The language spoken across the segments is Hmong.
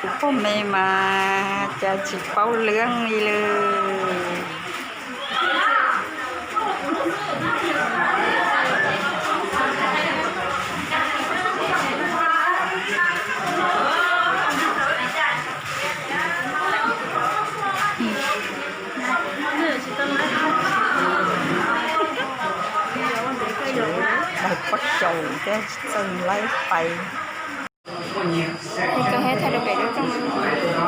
Kuv poj me mas cas tsis paub lwm li lawm. Pais pob caus thiab tsis txawj laib pais. Koj thiaj thaij rau pem rau rooj.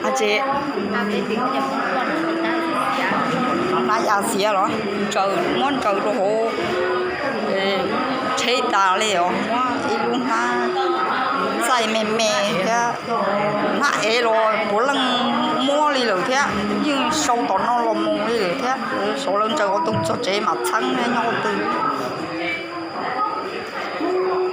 Ab tsi, hnab ya xiav los ntsaws, muab ntsaws rau hauv tsheb tas li os, muab ib lub hnab txaij me me thiab, hnab ev los puav leej muab li lawm thiab, yeej sau tom no los mus li lawm thiab. Sau lawv ntsaws ua tus txog tsev mam txheeb nyob ua twg. Ua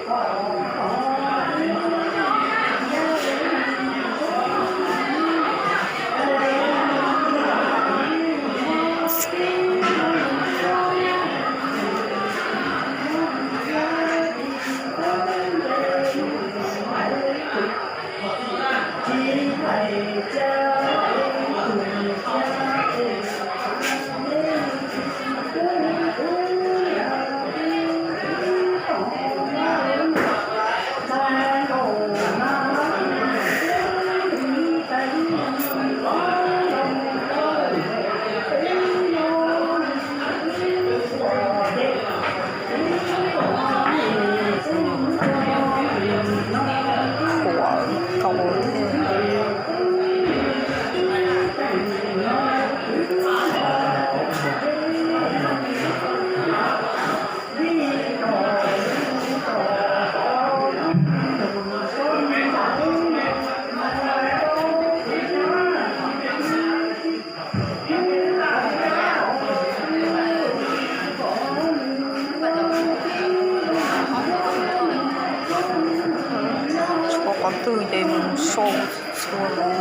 tau thiab. Tshuav qhov twg ces mus sau txhua lawm.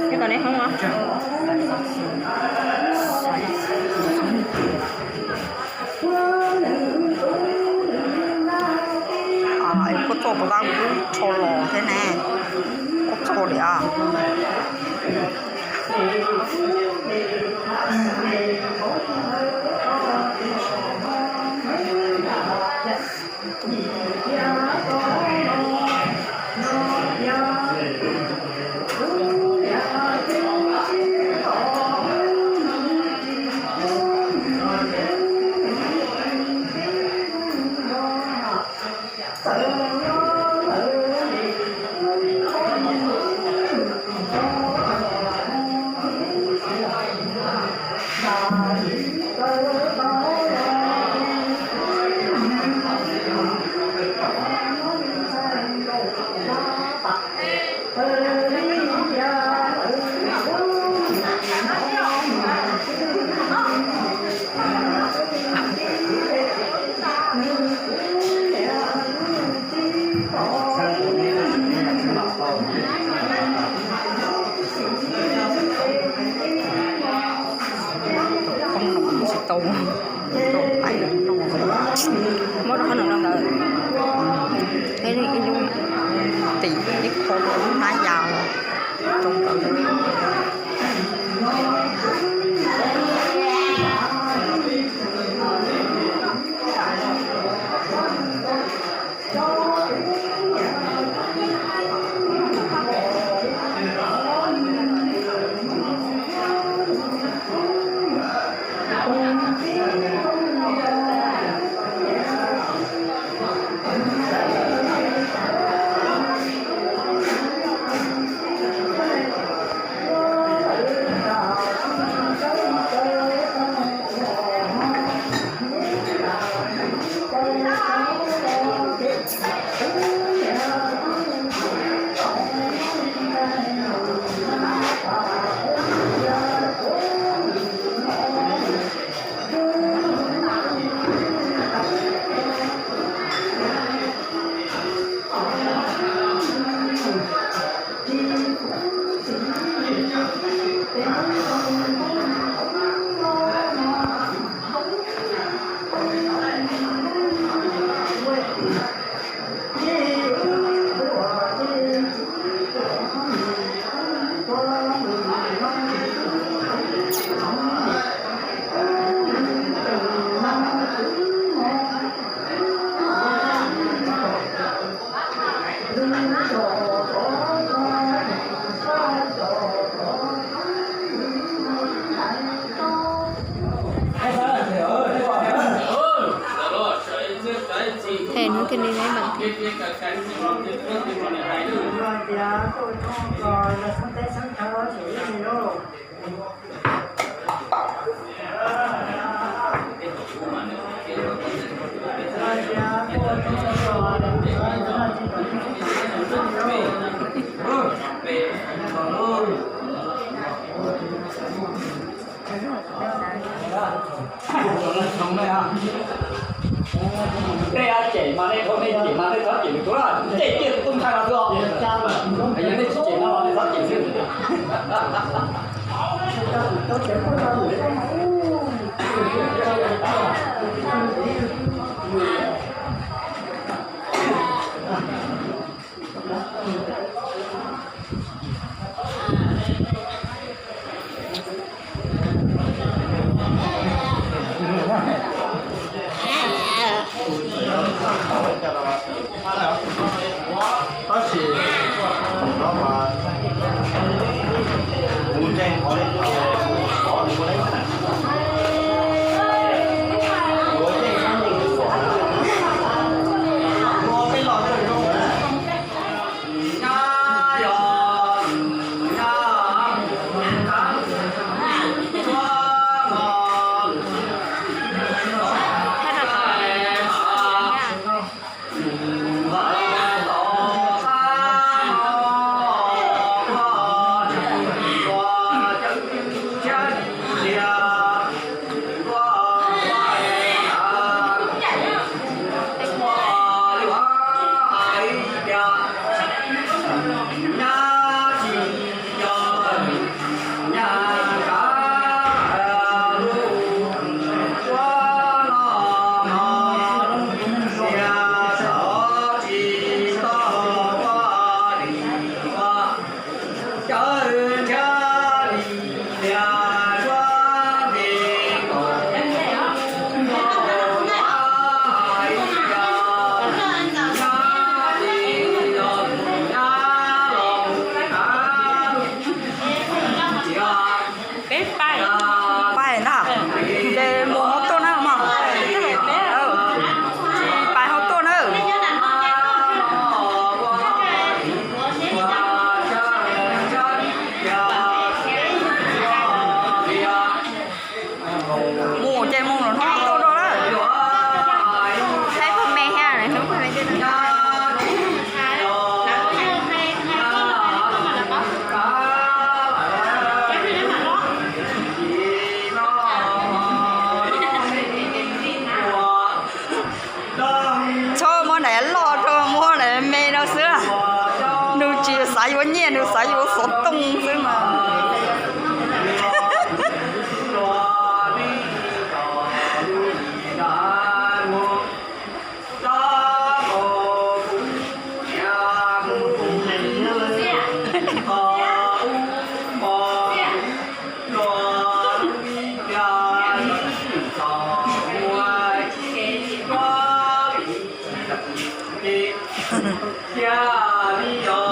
Ib tau neb Hmoob os. Kuj txog puas tab kuv twb rho los thiab ne. Kuj txog li os. Tsis tau, muab rau qhov no rau ntawd. Ib lub tim ib qho lub hnab yas rau ntawd. Thầy nói cái này đấy bạn. Tej cem mas nej thov nej cem mas nej txhob cem kuv na, cem kiag tus tub ntxhais no xwb os. Yog nej tsis cem no los nej txhob cem xwb. Ua nyiaj nws xav yuav xov tooj xwb mas.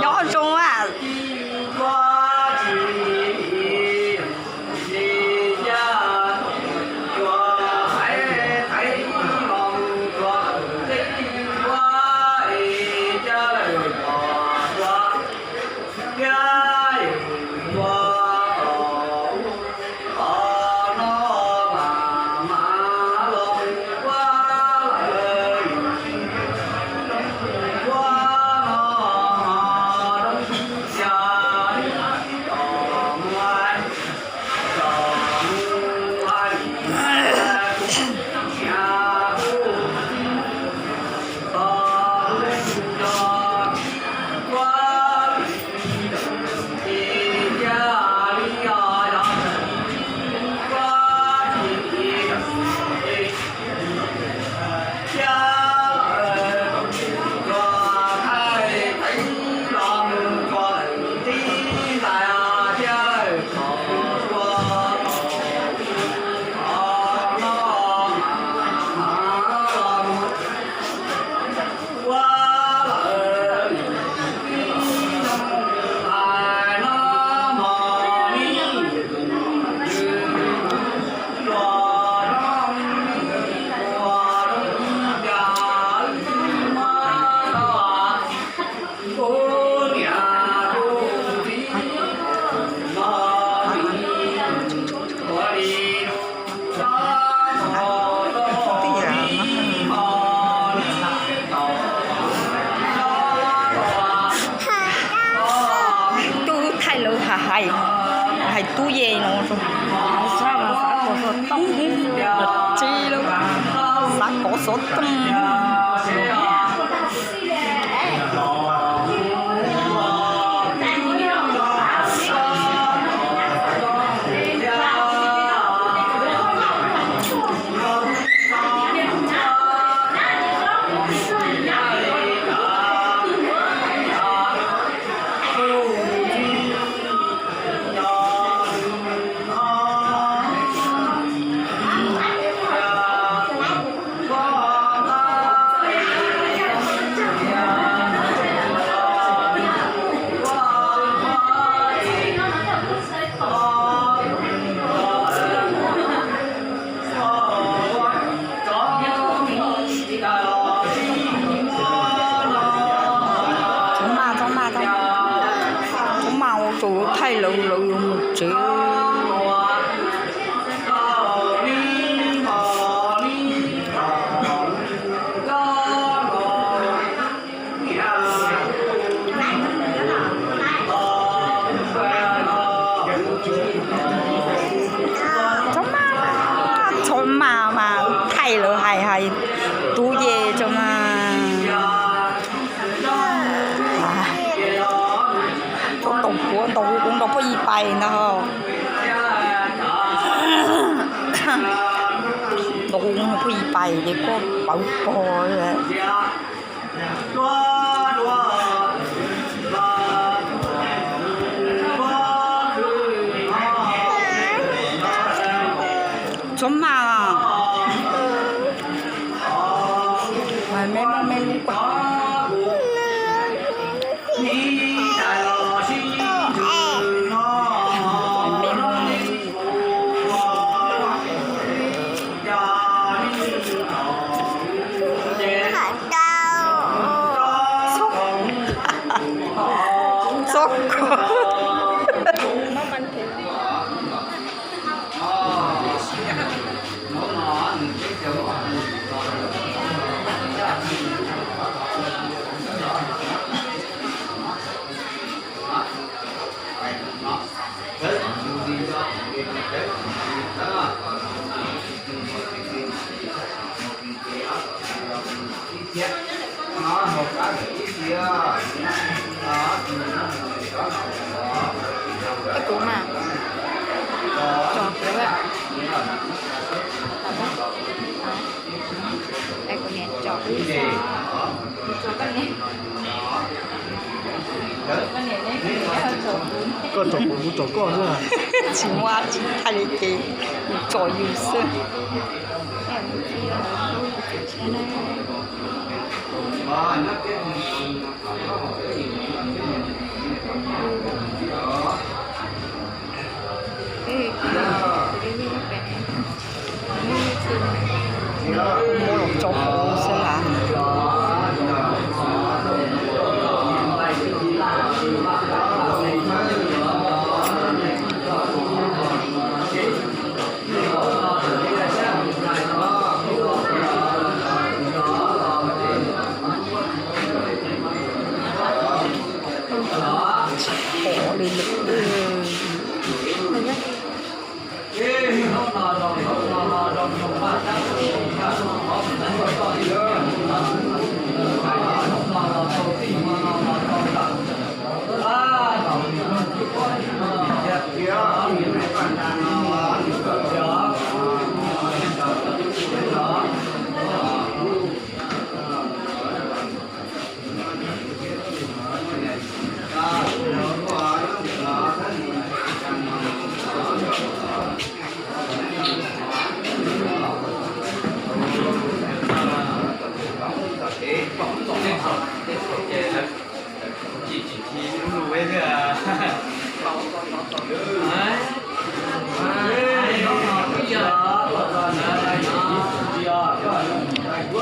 Nyob zoo a. Tub thaij lawv hais, hais tub ye no, tsis xav kov xov tooj. Txhob maj, txhob maj, txhob maj, ua tsaug thaij lawv, lawv yuav mus tsev. Txhob maj, txhob maj mas thaij lawv hais, hais tub ye tso mas. Tau puav ntaus hu ub nrog phooj ywg pais ntag. Ntaus hu ub nrog phooj ywg pais ces koj pawv pog. Txhob maj, me muaj me lub. Txhob kov. Kuv mas, tso kuv. Ai, kuv niam tso wb xwb. Koj tso kuv, kuv tso koj xwb. Tsis muaj dab tsi thaij li ces yus tso yus xwb. Muab los tso kuv xwb las. Tsis pom li lawm.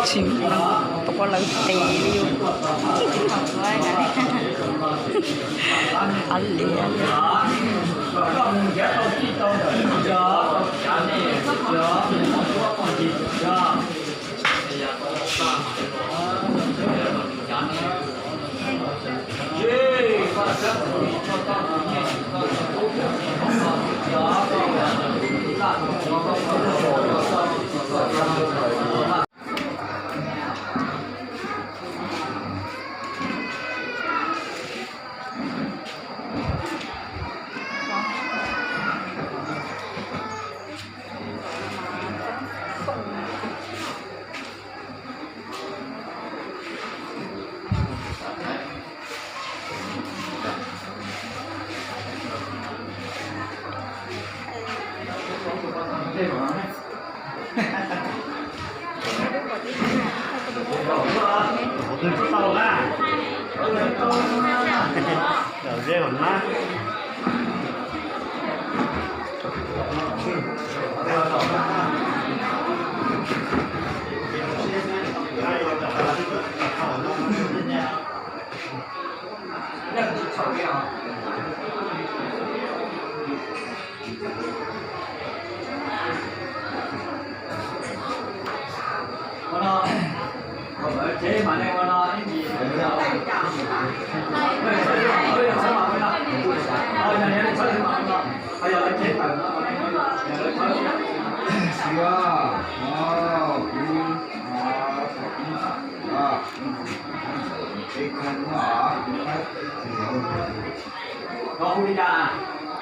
Tsis muaj, tuav lawv tes li. Av liam.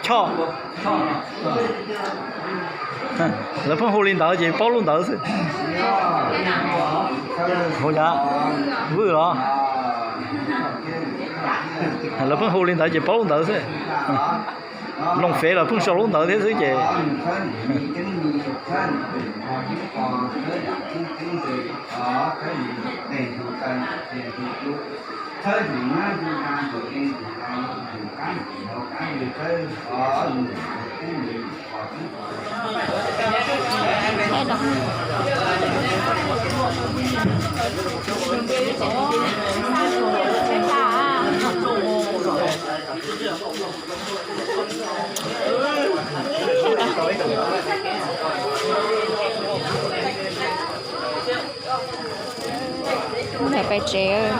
Choj. Lawv pheej hu li ntawd ces paub lub ntawd xwb. Hu cas? Vwj los? Lawv pheej hu li ntawd ces paub lub ntawd xwb. Looj fem los pheej sau lub ntawd thiab xwb ces. Ntawm peb tsev,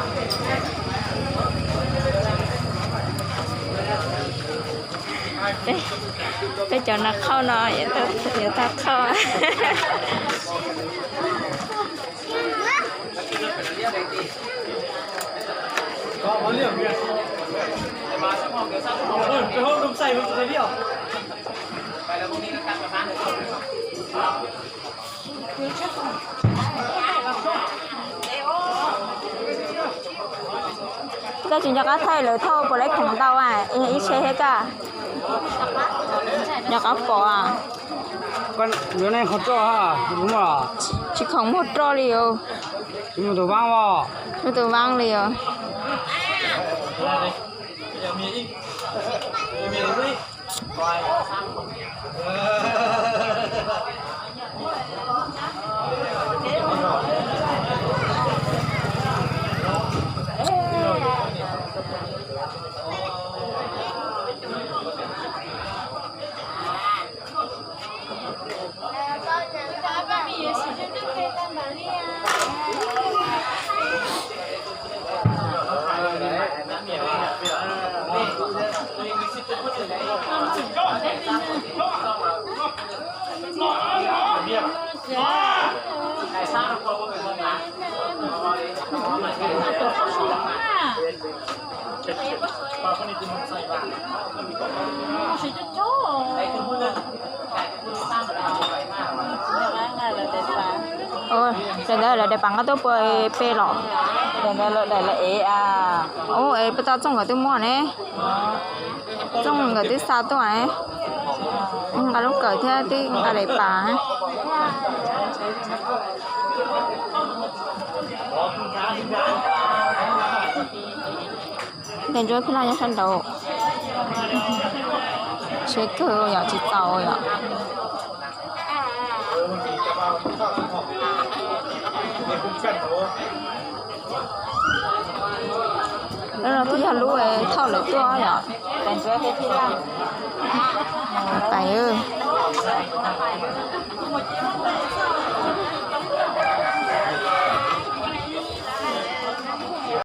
peb cov nas khauj no yuav tau khauj. Koj tsis nco qab thaij lawv thauj puas laib khoom ntau, ib tsheb thiab koj nco qab pom. Tsis khoom muag roj li os. Muag tus vaab li os. Ua ntawd lawv daim pam nqa tuaj puas pe los? Ntawd lawv daim lawv ev. Ua es puas tau Txooj nkawd twb muaj ne? Txooj nkawd twb xa tuaj ne. Nqa lub kawm thiab twb nqa daim pam. Tes ntsuab phij laj nyob sab nraud. Tsheb kawg yom, tsis txaus yom. Lub no twb yog lub thauj lawv tuaj yom. Tes ntsuab phij laj. Pais.